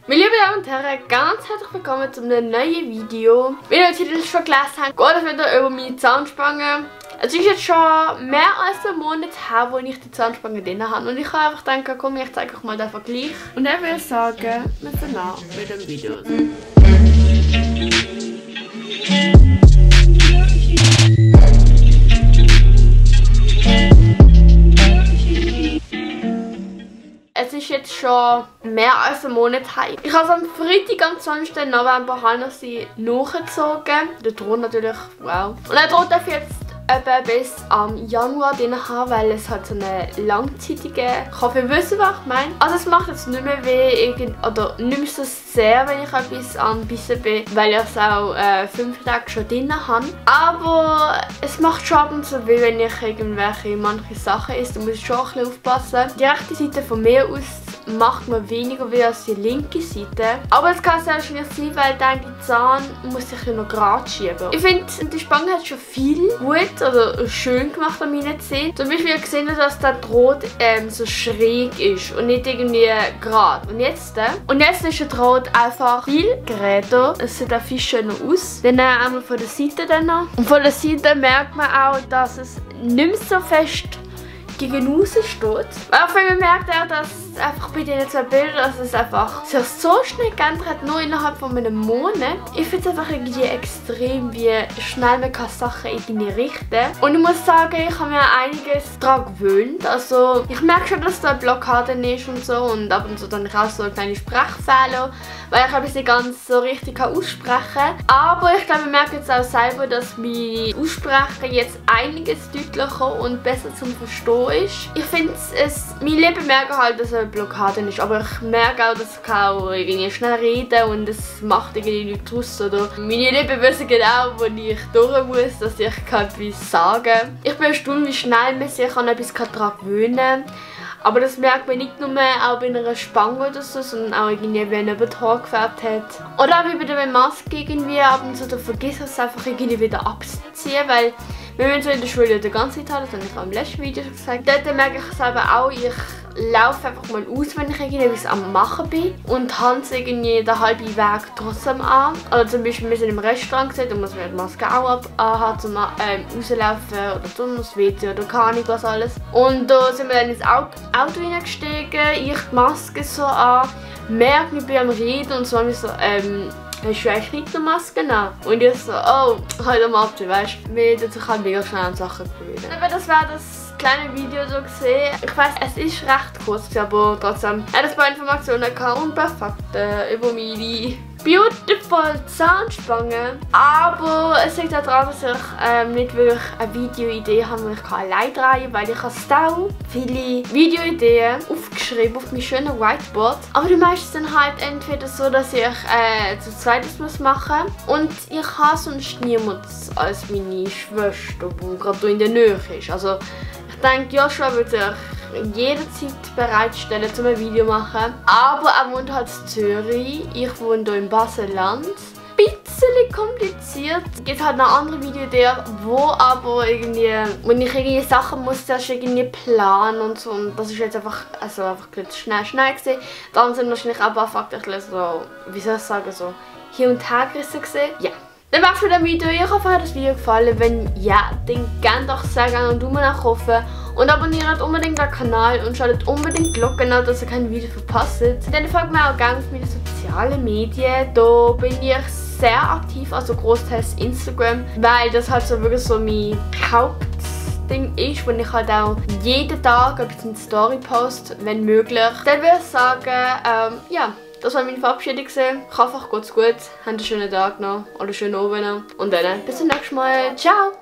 Meine lieben Damen und Herren, ganz herzlich willkommen zu einem neuen Video. Wie ihr den Titel schon gelesen habt, geht es wieder über meine Zahnspange. Es ist jetzt schon mehr als einen Monat her, wo ich die Zahnspange drin habe. Und ich habe einfach gedacht, komm, ich zeige euch mal den Vergleich. Und dann würde ich sagen, wir sind an mit dem Video. Es ist jetzt schon mehr als einen Monat her. Ich habe am Freitag, am 20. November, sie nachgezogen. Der droht natürlich, wow. Und er droht auf jetzt etwa bis am Januar drin haben, weil es halt so eine langzeitige, ich hoffe, ihr wisst, was ich meine. Also es macht jetzt nicht mehr weh, oder nicht mehr so sehr, wenn ich etwas anbissen bin, weil ich es auch 5 Tage schon drin habe. Aber es macht schon ab und zu weh, wenn ich manche Sachen esse. Da muss ich schon ein bisschen aufpassen. Die rechte Seite von mir aus macht mir weniger weh als die linke Seite. Aber es kann sehr schwierig sein, weil dann die Zahn muss ich ja noch gerade schieben. Ich finde, die Spange hat schon viel gut oder schön gemacht an meinen Zähnen. Zum Beispiel gesehen, dass der Draht so schräg ist und nicht irgendwie gerade. Und jetzt ist der Draht einfach viel geräter. Es sieht auch viel schöner aus. Dann einmal von der Seite dann noch. Und von der Seite merkt man auch, dass es nicht mehr so fest gegen raus steht. Auch wenn man merkt auch, dass einfach bei diesen zwei Bildern, dass es einfach sich so schnell geändert hat, nur innerhalb von einem Monat. Ich finde es einfach irgendwie extrem, wie schnell man kann Sachen irgendwie richten. Und ich muss sagen, ich habe mir einiges daran gewöhnt. Also ich merke schon, dass da eine Blockade ist und so, und ab und zu dann auch so kleine Sprechfehler, weil ich etwas nicht ganz so richtig aussprechen kann. Aber ich glaube, ich merke jetzt auch selber, dass mein Aussprechen jetzt einiges deutlicher und besser zum Verstehen ist. Ich finde meine Lippen merken halt, dass eine Blockade ist, aber ich merke auch, dass ich auch irgendwie schnell reden und es macht irgendwie nichts draus. Oder meine Lippen wissen genau, wo ich durch muss, dass ich etwas sagen kann. Ich bin erstaunt, wie schnell man sich an etwas daran gewöhnen kann. Aber das merkt man nicht nur auch bei einer Spange oder so, sondern auch irgendwie, wenn jemand die Haare gefärbt hat. Oder auch wie bei der Maske irgendwie, ab und zu vergisst es einfach irgendwie wieder abzuziehen, weil wenn wir so in der Schule die ganze Zeit haben, das habe ich auch im letzten Video schon gesagt, dort merke ich es aber auch, ich laufe einfach mal aus, wenn ich irgendetwas am Machen bin und habe es irgendwie den halben Weg trotzdem an. Also zum Beispiel, wir sind im Restaurant gesehen, da muss man die Maske auch anhaben, zum rauslaufen oder zum WC oder keine Ahnung was alles. Und da sind wir dann ins Auto hineingestiegen, ich die Maske so an, merke mich beim Reden und so, hast du eigentlich nicht eine Maske an? Und ich so, oh, halt mal ab, weißt du, man tut sich halt mega schnell an Sachen gewöhnen. Aber das war das kleine Video so gesehen. Ich weiss, es ist recht kurz, aber trotzdem hat es ein paar Informationen gehabt und ein paar Fakten über meine beautiful Zahnspange. Aber es liegt auch daran, dass ich nicht wirklich eine Videoidee habe, die ich allein drehen kann, weil ich habe so viele Videoideen aufgeschrieben auf meinem schönen Whiteboard. Aber die meisten sind halt entweder so, dass ich zu zweit machen muss und ich habe sonst niemanden als meine Schwester, die gerade in der Nähe ist. Also ich denke, Joshua würde sich jederzeit bereitstellen, um ein Video zu machen. Aber er wohnt halt in Zürich, ich wohne hier in Basel-Land. Ein bisschen kompliziert. Es gibt halt noch andere Videoideen, wo aber irgendwie, wenn ich irgendwie Sachen muss, zuerst irgendwie planen und so. Und das ist jetzt einfach schnell gewesen. Dann sind wahrscheinlich auch ein paar Fakten so, wie soll ich sagen, so hin und her gerissen gewesen. Ja. Dann war's für das Video. Ich hoffe, euch hat das Video gefallen. Wenn ja, dann gebt doch sehr gerne einen Daumen nach oben. Und abonniert unbedingt den Kanal und schaltet unbedingt die Glocke an, dass ihr kein Video verpasst. Dann folgt mir auch gerne auf meine sozialen Medien. Da bin ich sehr aktiv, also großteils Instagram, weil das halt so wirklich so mein Hauptding ist, wo ich halt auch jeden Tag ein bisschen Story poste, wenn möglich. Dann würde ich sagen, ja. Das war meine Verabschiedung. Ich hoffe, euch geht's gut. Habt einen schönen Tag noch oder einen schönen Abend noch. Und dann bis zum nächsten Mal. Ciao!